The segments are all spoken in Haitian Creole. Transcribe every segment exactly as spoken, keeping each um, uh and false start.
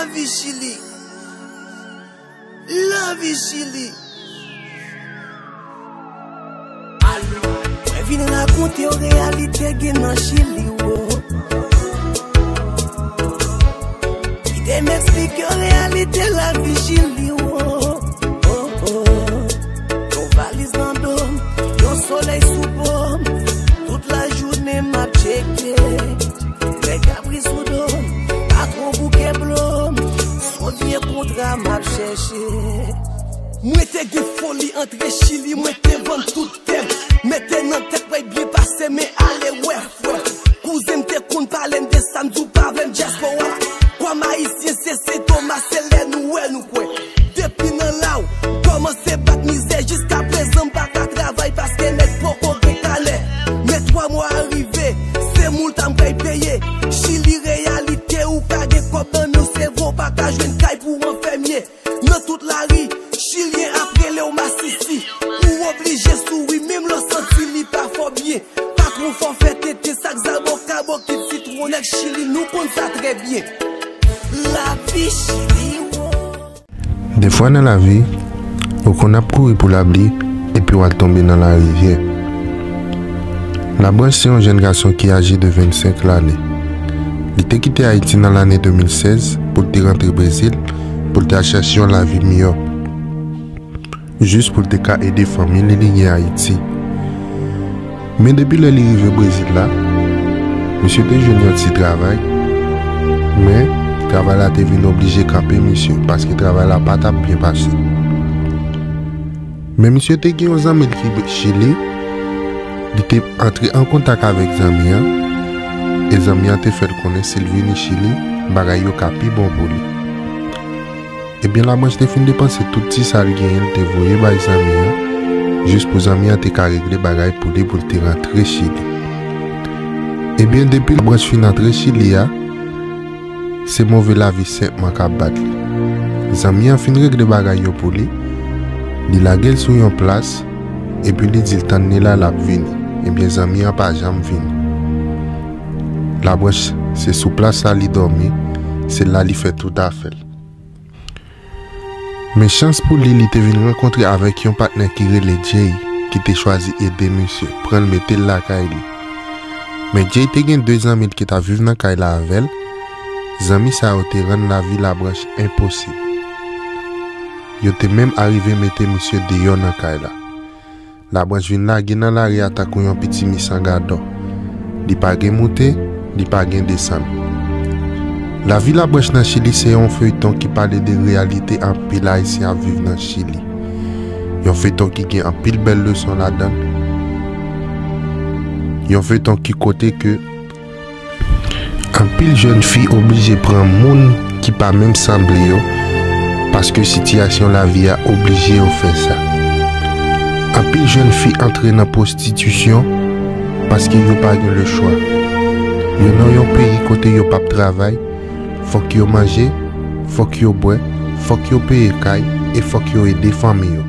Lavi Chili. Lavi Chili. Mwen vin rakonte w reyalite gen nan Chili, wo. Kite m eksplike w reyalite lavi Chili, wo. Oh, oh. Yon valiz nan do m, yon solèy sou po m. Tout lajounen m ap tcheke. Nèg ap ri sou do m, patwon bouke blo m. S on vye kontra m ap chèche. Mwen te gen foli antre Chili, mwen te vann tout tè m. Mete nan tèt mwen byen pase, men ale wè, frè. Kouzen m te konn pale m de sa, m di w pa vle m dyaspora. Kòm ayisyen, se Sen Toma, se lè nou wè nou kwè. Depi nan la w kòmanse bat mizè, jiska prezan m pa ka travay paske nèg poko gen kanè. Men twa mwa a rive, se moul ta m pral peye. Chili reyalite, ou ka gen kòb nan men w, se vre w pa ka jwenn kay pou w anfèmye. Nan tout lari, chilyen ap rele w masisi. Ou oblije souri, menm lè w santi li pa fè w byen. Patwon fè w fè tete, sak zaboka, bokit, sitwon, nèg Chili, nou konn sa trè byen. Lavi Chili, wo. Defwa nan lavi, ou konn ap kouri pou lapli, epi w al tonbe nan larivyè. Labranch se yon jèn gason ki aje de vennsenk lane. Li te kite Ayiti nan lane de mil sèz pou l te rantre Brezil, pou l te al chèche yon lavi miyò. Jis pou l te ka ede fanmi li li gen Ayiti. Men depi lè li rive Brezil la, misye te jwenn yon ti travay, men travay la te vin oblije kanpe misye, paske travay la pa t ap byen pase. Men misye te gen yon zanmi l ki Chili, li te antre an kontak avèk zanmi an, e zanmi an te fè l konnen si l vini Chili, bagay yo ka pi bon pou li. Ebyen, Labranch te fin depanse tout ti sa l genyen, l te voye bay zanmi an, jis pou zanmi an te ka regle bagay pou li, pou l te rantre Chili. Ebyen, depi Labranch fin antre Chili a, se move lavi senpman k ap bat li. Zanmi an fin regle bagay yo pou li, li lage l sou yon plas, epi li di l tann li la, l ap vini. Ebyen, zanmi an pa janm vini. Labranch, se sou plas la li dòmi, se la li fè tout afè l. Men chans pou li, li te vin rankontre avèk yon patnè ki rele Jay, ki te chwazi ede misye, pran l mete l lakay li. Men Jay te gen de zanmi l ki t ap viv nan kay la avè l. Zanmi sa yo te rann lavi Labranch enposib. Yo te menm arive mete misye deyò nan kay la. Labranch vin lage nan lari a tankou yon piti misangadò. Li pa gen moute, li pa gen desann. Lavi Labranch nan Chili se yon feyton ki pale de reyalite anpil Ayisyen ap viv nan Chili. Yon feyton ki gen anpil bèl leson ladan l. Yon feyton ki kote ke anpil jèn fi oblije pran moun ki pa menm sanble yo, paske sitiyasyon lavi a oblije yo fè sa. Anpil jèn fi antre nan pwostitisyon paske yo pa gen lechwa. Yo nan yon peyi kote yo p ap travay, fòk yo manje, fòk yo bwè, fòk yo peye kay, e fòk yo ede fanmi yo.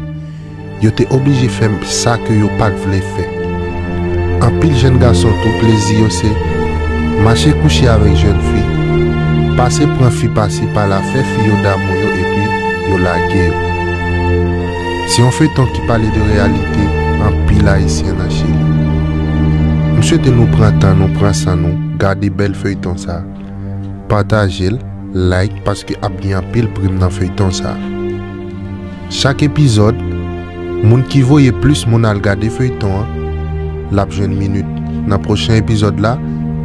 Yo te oblije fè sa ke yo pa t vle fè. Anpil jèn gason tou, plezi yo se mache kouche avèk jèn fi, pase pran fi pasi pala, fè fi yo damou yo epi yo lage yo. Se yon feyton ki pale de reyalite anpil Ayisyen nan Chili. M swete nou pran tan nou, pran san nou, gade bèl feyton sa. Pataje l, like, paske ap gen anpil prim nan feyton sa. Chak epizòd, moun ki voye plis moun al gade feyton an, l ap jwenn minit. Nan pwochen epizòd la,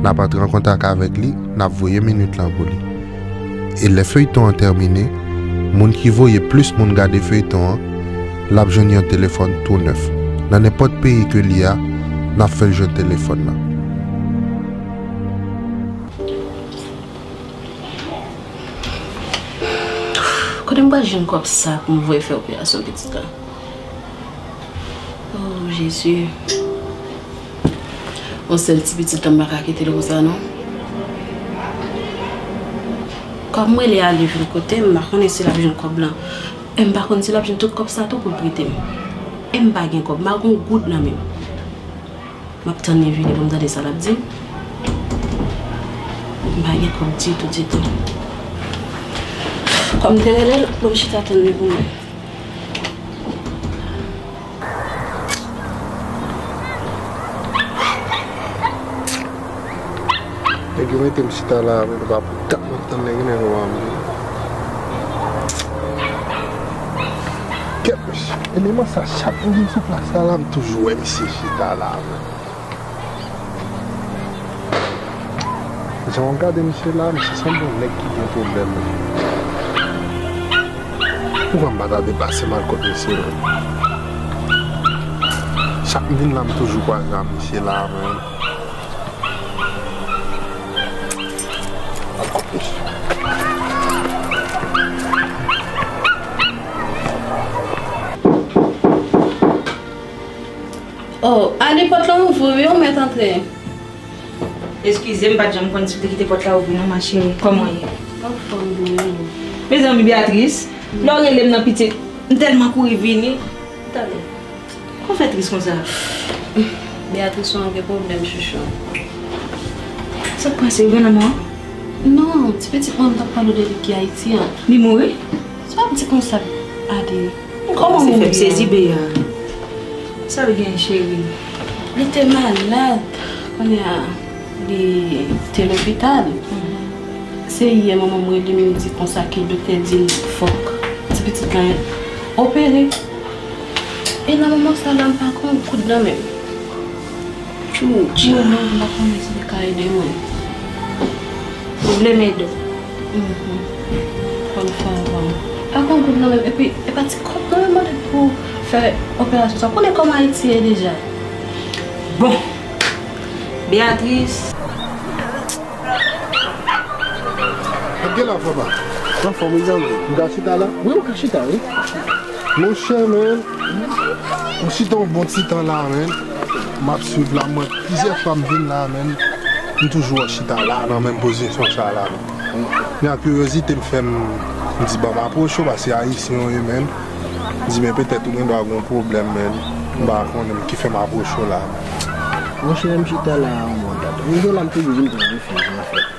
n ap antre an kontak avèk li, n ap voye minit lan pou li. E lè feyton an tèmine, moun ki voye plis moun gade feyton an, l ap jwenn yon telefòn tou nèf. Nan nenpòt peyi ke li a, n ap fè l jwenn telefòn nan. Kote m pral jwenn kòb sa pou m voye fè operasyon pitit la? Oh, Jezi. Yon sèl ti pitit la, m pa ka kite l konsa, non. Kòm m rele ale vin kote m, m pa konnen si l ap jwenn kòb lan. E m pa konn si l ap jwenn tout kòb sa tou pou l prete m. E m pa gen kòb, m pa gen yon goud nan men m. M ap tann li vini pou m tande sa l ap di m. M pa gen kòb ditou, ditou. Kòm m te rele l, ban m chita tann li pou mwen. Nèg yo mete m chita la, men nou pa pou dat m ap tann nèg yo, nèg yo pa vle. Kèt mesye, eleman sa, chak mwen vin sou plas la, la, m toujou wè misye chita la, men. Jan w gade misye la, misye sanble yon nèg ki gen pwoblèm. Poukwè m pa ta deplase m al kot misye menm? Chak m vin la, m toujou kwaze ak misye la menm. Al kot misye. Oh, ale pòt lan ouvri wi, ou mèt antre. Eskize m, m pa t janm konn si w te kite pòt la ouvri non, ma chérie. Kòman w ye? Anfòm, wi. Mezanmi, Beatrice, lè w rele m nan pitit, m tèlman kouri vini. Tande, kòman w fè tris konsa? Beatrice, ou gen pwoblèm, chouchou. Sa k pase, ou gen lanmò? Non, ti pitit mwen, m t ap pale w de li ki Ayiti an. Li mouri? Sa w ap di konsa, Ade? Kòman mouri an? Kòmanse fè m sezi, Bea. Sa l gen, cheri? Li te malad. Kounye a, li te lopital. Se yè manman m rele m, li di konsa ke doktè di l fòk ti pitit lan opere. E nan moman sa la, m pa gen yon goud nan men m. Tchou, tchou. Mwen menm, m pa konnen si li ka ede mwen. Ou vle m ede w? Mhm. Fò n fè anvan. Pa gen goud nan men m. Epi, e pa ti kòb nan men m mande pou fè operasyon sa. Ou konnen kòman Ayiti ye deja. Bon. Beatrice. Gade la, papa. Anfòm, wi, zanmi. M ka chita la? Wi, ou ka chita, wi. Monchè, men, m chita yon bon ti tan la, men. M ap swiv la, mwen, plizyè fwa m vin la, men. M toujou chita la, nan menm pozisyon sa la, men. Men, kiryozite m fè m, m di, "Ban m apwoche w, paske ayisyen w ye, men." M di, "Men, petèt ou gen dwa gen yon pwoblèm, men. M pa konnen ki fè m apwoche w la, men." Monchè, m chita la, yon bon dat. Yon jou la, m toujou vin pran refij, anfèt.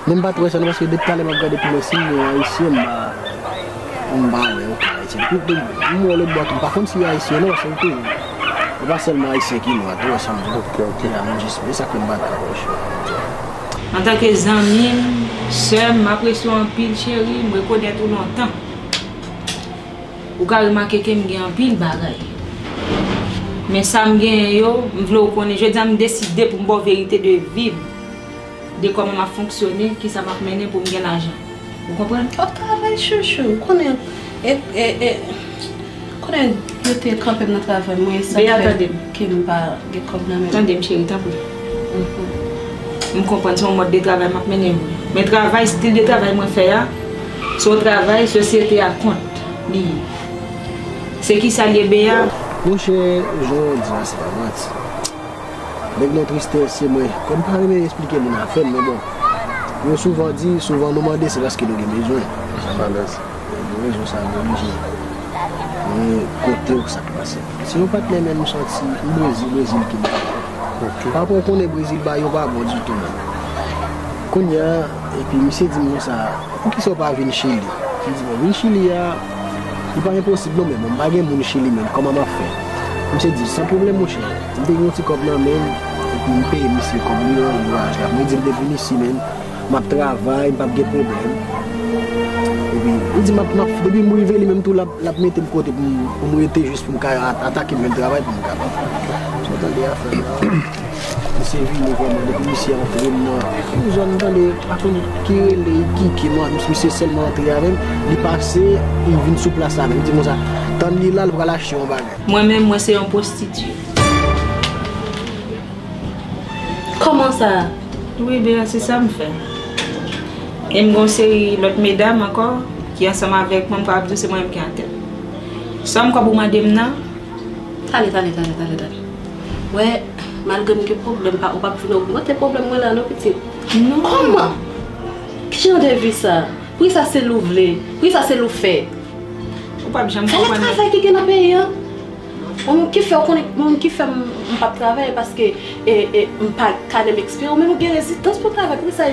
Men m pa t wè sa non, paske depi talè m ap gade pou mwen si m wè yon ayisyen, m pa, m pa wè okenn ayisyen. Depi, depi m wè lòt bò tou, m pa konn si yo ayisyen non, paske m toujou, e pa sèlman ayisyen ki nwa tou, wè sa m di. Ok, ok. Ya, m jis, e sa k fè m pa t apwoche. Antanke zanmi m, sè m, m apresye w anpil, cheri, m rekonèt ou lontan. Ou ka remake ke m gen anpil bagay. Men sa m genyen yo, m vle w konnen, jodi a m deside pou m ba w verite de vi m. De kòman m ap fonksyone, kisa m ap mennen pou m gen lajan. Ou konprann? Ap travay chouchou. Konnen, e, e, e, konnen yo te kanpe m nan travay mwen, e sa fè ke m pa gen kòb nan men m. Tande m, cheri, tanpri. M konprann se yon mòd de travay m ap mennen vre. Men travay, estil de travay mwen fè a, se yon travay sosyete a kont li ye. Se kisa l ye, Bea? Monchè, jan w di a, se pa manti. Nèg nan tristès, se mwen. Kòm m pa renmen esplike moun afè m, men bon. Yo souvan di, souvan nou mande, se paske nou gen bezwen. Alèz. Pou rezon sa a, m oblije. Men kote w, sa k pase? Se yon patnè menm, m sòti, m Brezil, Brezil ki ba yo. Ok. Pa pran konnen Brezil ba yo pa bon ditou menm. Kounye a, epi misye di m konsa, "Poukisa w pa vin Chili?" M di, "Bon, vin Chili a, li pa enposib non, men bon, m pa gen moun Chili menm, kòman m ap fè?" Misye di, "San pwoblèm, monchè." M te gen yon ti kòb nan men m, epi m peye misye kòb li, li vwayaj la. Mwen di l depi m isi menm, m ap travay, m p ap gen pwoblèm. Epi, li di, m ap, m ap, depi m rive, li menm tou, l ap, l ap mete m kote pou m, pou m rete jis pou m ka a-, atake m jwenn travay pou m kapab. Sa w tande afè la? Misye vini vrèman, depi misye antre m nan yon zòn, tande, pa konn ki rele, ki, ki, non, misye sèlman antre avè m, li pase, li vin sou plas la menm, li di konsa, tann li la, l pral achte yon bagay. Mwen menm, mwen se yon pwostitye. Kòman sa? Wi, Bea, se sa m fè. E m gen yon seri lòt medam ankò ki ansanm avèk mwen, m kapab di w se mwen menm ki antèt. Sòm kòb ou mande m nan? Tande, tande, tande, tande, tande. Wè, malgre m gen pwoblèm, pa, ou p ap vin ogmante pwoblèm mwen la non, pitit. Non. Kòman? Ki jan de vi sa? Poukisa se li w vle? Poukisa se li w fè? Ou p ap janm konprann. Fè lòt travay ki gen nan peyi an. Mwen menm ki fè w konnen, mwen menm ki fè m, m p ap travay paske, e, e, m pa, kanè m ekspire, ou menm ou gen rezidans pou w travay, poukisa?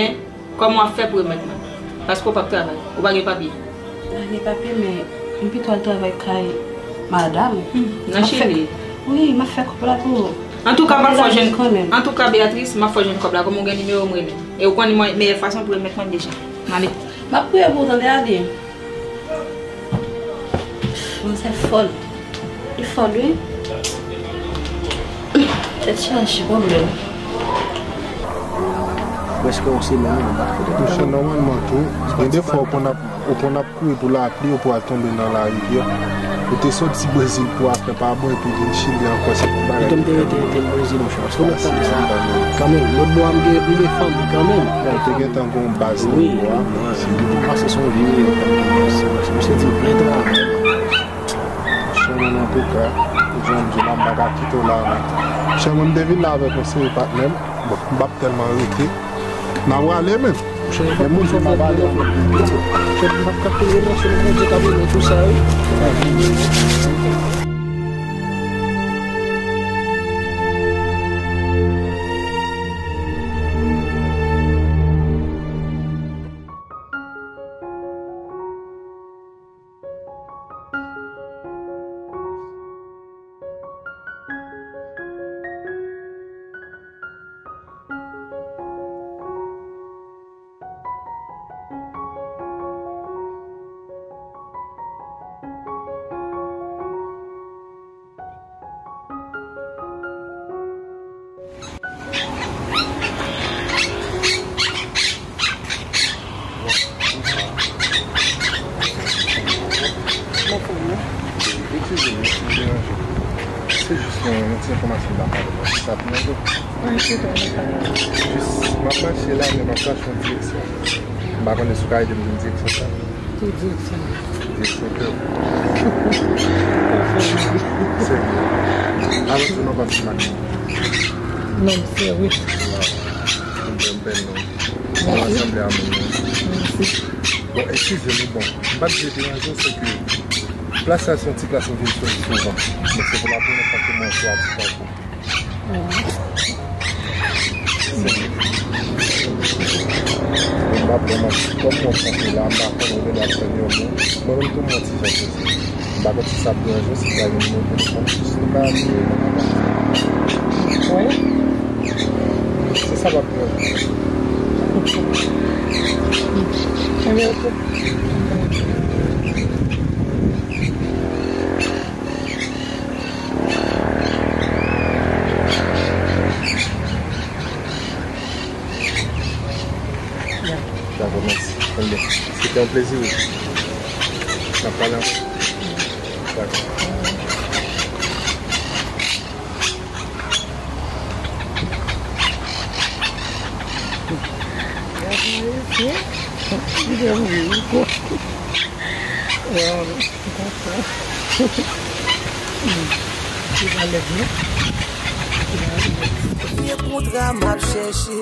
Men, kòman w ap fè pou remèt mwen? Paske w p ap travay. Ou pa gen papye. M pa gen papye, men m pito al travay kay madanm. Nan Chili? Wi, m ap fè kòb la pou ou. Antouka, m ap fè w jwenn. Antouka, Beatrice, m ap fè w jwenn kòb la. Kòm ou gen nimewo m, rele m. E ou konn mwen, meyè fason pou remèt mwen deja. M ale. M ap priye pou ou tande, Adi. Manzè fòl. Li fòl, wi. Tèt chaje pwoblèm. Prèske yon semèn, wi, nou pa t fè de travay. Monchè, nòmalman tou, gen de fwa ou konn ap, ou konn ap kouri pou lapli, ou pou al tonbe nan larivyè. Ou te soti Brezil pou al fè pa bon, epi vin Chili ankò, se pou bagay. Kite m te rete, rete Brezil, monchè, paske w mèt tande sa. Kanmenm, lòt bò a, m gen, m gen fanmi kanmenm. Ou te gentan gen yon baz nan bò a. Wi, wi, wi. Ou pase se yon vi miyò, misye di plen travay. Monchè, mwen, antouka, jan m di w la, m pa ka kite w la, non. Monchè, mwen, m te vin la avèk yon seri patnè m. Bon, m p ap tèlman rete. N a prale, men. Men moun sa pa pale anpil pito. Monchè, m p ap ka peye non, se Bondye k ap regle tou sa, wi. Eskize m, si m deranje w. Se jis yon, yon ti enfòmasyon m ta pale w. Sa ap nan zòt. Jis, m ap mache la, men m ap chache yon direksyon. M pa konnen si w ka ede m jwenn direksyon sa. Ki direksyon? Direksyon kè w. Serye. Alò, di non pa ti mak. Non, m Serye. Waw. M byen, m byen, non. Mwen sanble a moun nan. Mèsi. Bon, eskize nou, bon. M pa t vle deranje w, se ke plas sa se yon ti plas m vin sou li souvan. Men se pou la premyè fwa ke mwen wè w ap viv ankò. Bon, m pa vrèman, kòm mwen kanpe la, m pa konnen ou gen dwa fè m yon mo. Mwen menm tou, m yon ti jan prese. M pa konn si sa ap deranje w, si w ta gen nimewo telefòn, jis nou ka apeye mwen anba. Wi. Se sa p ap deranje w. Ebyen, oke. Dakò, mèsi. Konn byen. Se te yon plezi, wi. N ap pale ankò. Dakò. Premye kontra m ap chèche.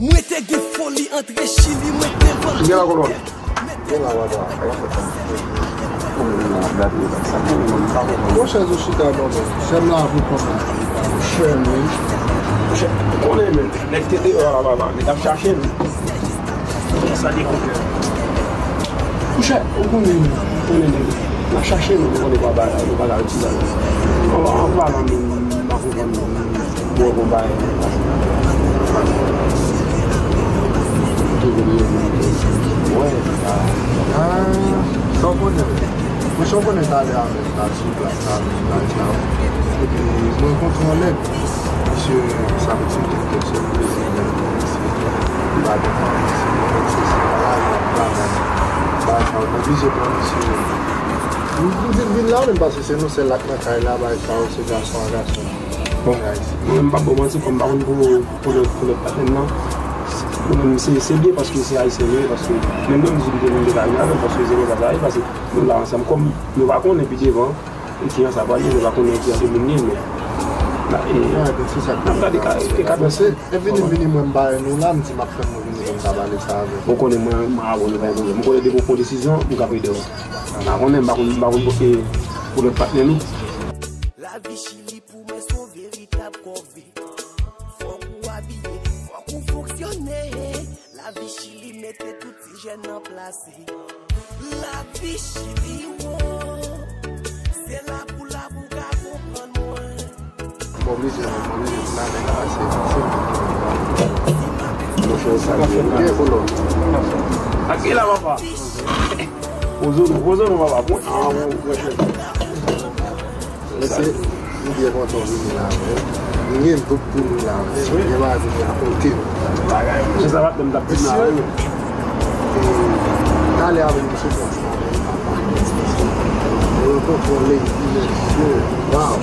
Mwen te gen foli antre Chili, mwen te vann. Gen la kolòn. Gen la wada. Monchè, sou chita non, men. Sè m la avou kòman. Monchè, men. Monchè, ou konnen, men. Nèg te deyò a la, la, la. Nèg ap chache n. Sa dekouvè. Monchè, ou konnen, ou konnen nèg. N ap chache nou, ou konnen pa bagay, nou pa ka retire bagay. An, an palan menm, m pa konprann non. Bon, bon bagay. Toujou bliye non. Wè, sa. Ah, sa w konnen. Monchè, w konnen talè a menm, la, sou plas la, sou plas la. Epi, mwen rankontre yon nèg. Misye, sa vle di ke se li menm, misye, li pa gen fanmi, se mwen menm, se, se pa la, li ap travay. Bagay sa yo, m oblije pran misye. M, m di l vin la menm, paske se nou sèl ak nan kay la, bagay sa yo, se gason a gason. Bon, mwen menm, m p ap ba w manti, kòm m pa konn pou, pou lòt, pou lòt patnè m nan, mwen menm, se, se byen paske se ayisyen nou ye, paske menm lè m di m te vin, m te ka vin avè l, paske se konsa sa ye, paske nou la ansanm, kòm nou pa konnen pi devan, e ki jan sa pral ye, nou pa konnen ki jan de moun li ye, men n ap, e, n ap gade ka, e, ka. Bon, se, e vini, vini, mwen, m bare nou la, m di m ap tann nou vini pou m ta pale sa avè w. Ou konnen mwen, mwen avè w, nou pa gen pwoblèm. M konnen depi w pran desizyon, m ka plede w. M pa konnen, m pa konn, m pa konn, e, pou lòt patnè nou. Lavi Chili pou mwen se yon veritab kòve. Fòk ou abiye, fòk ou fonksyone. Lavi Chili mete tout ti jèn nan plase. Lavi Chili, wo. Se la pou la pou ka konprann mwen. M oblije, m oblije vin avèk pase, pase. Monchè, sa byen, byen kolòn. Ak ki la, papa? Poze nou, poze nou, papa. Mwen, ah, mwen, mwen, mwen. Mesye, m byen kontan w vini la avè m. M gen dout pou nou la, mesye. M gen bagay pou m rakonte nou. Bagay, mesye, sa va menm t ap di m la, wi, men. E, talè avè misye konsa, men papa. Yo kontwole, mesye. Waw.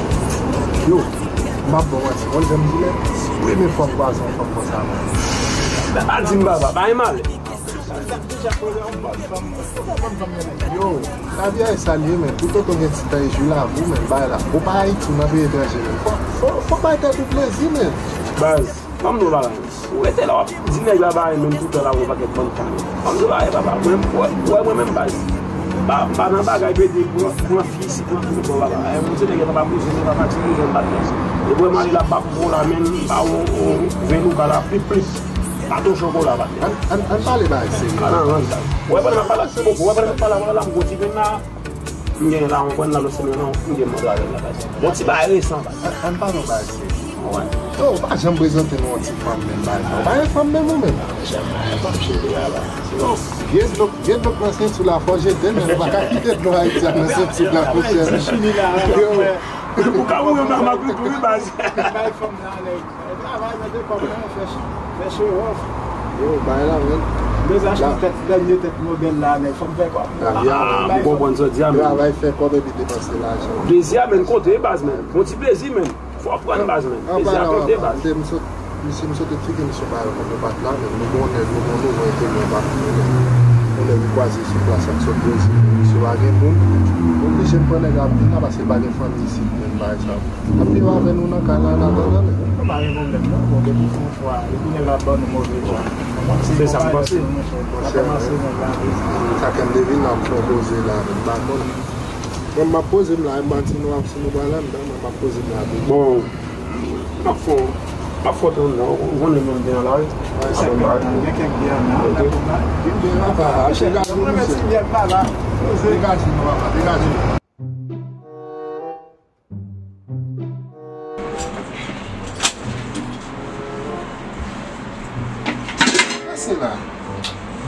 Yo, m ap ba w manti. Konn jan m di lè? Premye fwa m kwaze yon fanm konsa, men. Pa di m papa, pa gen malè. Yo, lavi a e sa l ye, men. Tout otan w gen ti tan e jou lavi w, men, bagay la. Ou pa Ayiti, w nan peyi etranje, men. Fò, fò, fò bay tèt ou plezi, men. Baz, ban m di w bagay. Ou rete la, w ap di nèg la bagay, menm tout tan la, w yon pakèt bann tan. Ban m di w bagay, papa. Mwen, wè, wè, mwen menm, baz. Pa, pa nan bagay pede, pran, pran fi isit, pran fi bò, papa. E, moun se nèg la, papa, poze, men, papa, ti nèg la, bat nèg. E, mwen, m ale la, bap, bon, la, men, ba, on, on, ven nou, ba, la, plip, plip. Baton chokola, patnè. Ann, ann, ann pale bagay serye. Ann, ann, ann. Wè, pandan m ap pale ak Sebo, wè, pandan m ap pale, wè, la, m gon ti grenn la. M gen la, mwen pran la lòt semèn, non, m gen manje avè l la, patnè. Bon, ti bagay resan, patnè. Ann, ann pale yon bagay serye. Wè. Yo, ou pa janm prezante nou yon ti fanm, menm, bagay sa. Ou pa gen fanm, menm, ou menm? Janm pa gen fanm, cheri, a la. Vye dlo, vye dlo k nan senti w la, fò jete l, men ou pa ka kite dlo ayiti a nan senti w la, monchè. Yo. Ou ka mouri yon mama koukou, wi, baz. Bay fanm nan, nèg. Travay nan depa mwen, fè ch-, fè show off. Yo, bay la, men. Bezwen achte tèt, dènye tèt modèl la, nèg. Fò m fè kòb. Travay, men. Travay fè kòb epi depanse lajan. Plezi a, men, kote, baz, men. Bon ti plezi, men. Fò pran baz, men. Plezi a konte, baz. Misye, misye te eksplike misye bagay kòm nou pa t la, men nou bon nèg, nou bon nou, mwen te mwen pa t la. Yon nèg ou kwaze sou plas ak sòt Brezil, misye pa gen moun. Oblije m pran nèg la ap vin la, paske l pa gen fanmi isit, men bagay sa. Ap viv avè nou nan kay la, an atandan, men. Nou pa gen pwoblèm, non. Bon, depi fè yon fwa, epi nèg la ban nou move jan. Se sa m panse. Monchè, sa kòmanse nèg la, wi. Sa kè m te vin la, m fè yon poze la, men m pa konn. Bon, m ap poze m la, m pa di nou ap si nou pral anndan, men m ap poze m la tou. Bon, m ap fè, m ap fè w tann, non. Ou konnen menm byen la, wi. Gen kèk byen la, gen byen la, pa. Degaje nou, papa. Degaje nou. Pase la.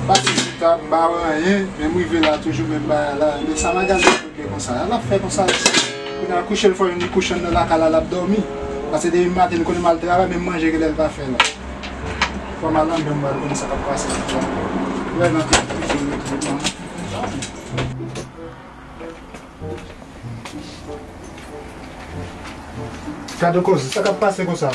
Pase chita, m pa wè anyen, men m rive la toujou, menm bagay la. Men sa madanm nan bloke konsa, l ap fè konsa. Kounye a kouche, l fò youn li kouche anndan lakay la, l ap dòmi. Pase depi maten, li konnen m al travay, menm manje genlè l pa fè la. Fò m al anndan, m al konnen sa k ap pase. Wè nan tout prizon yo tou. Gade koze, sa k ap pase konsa?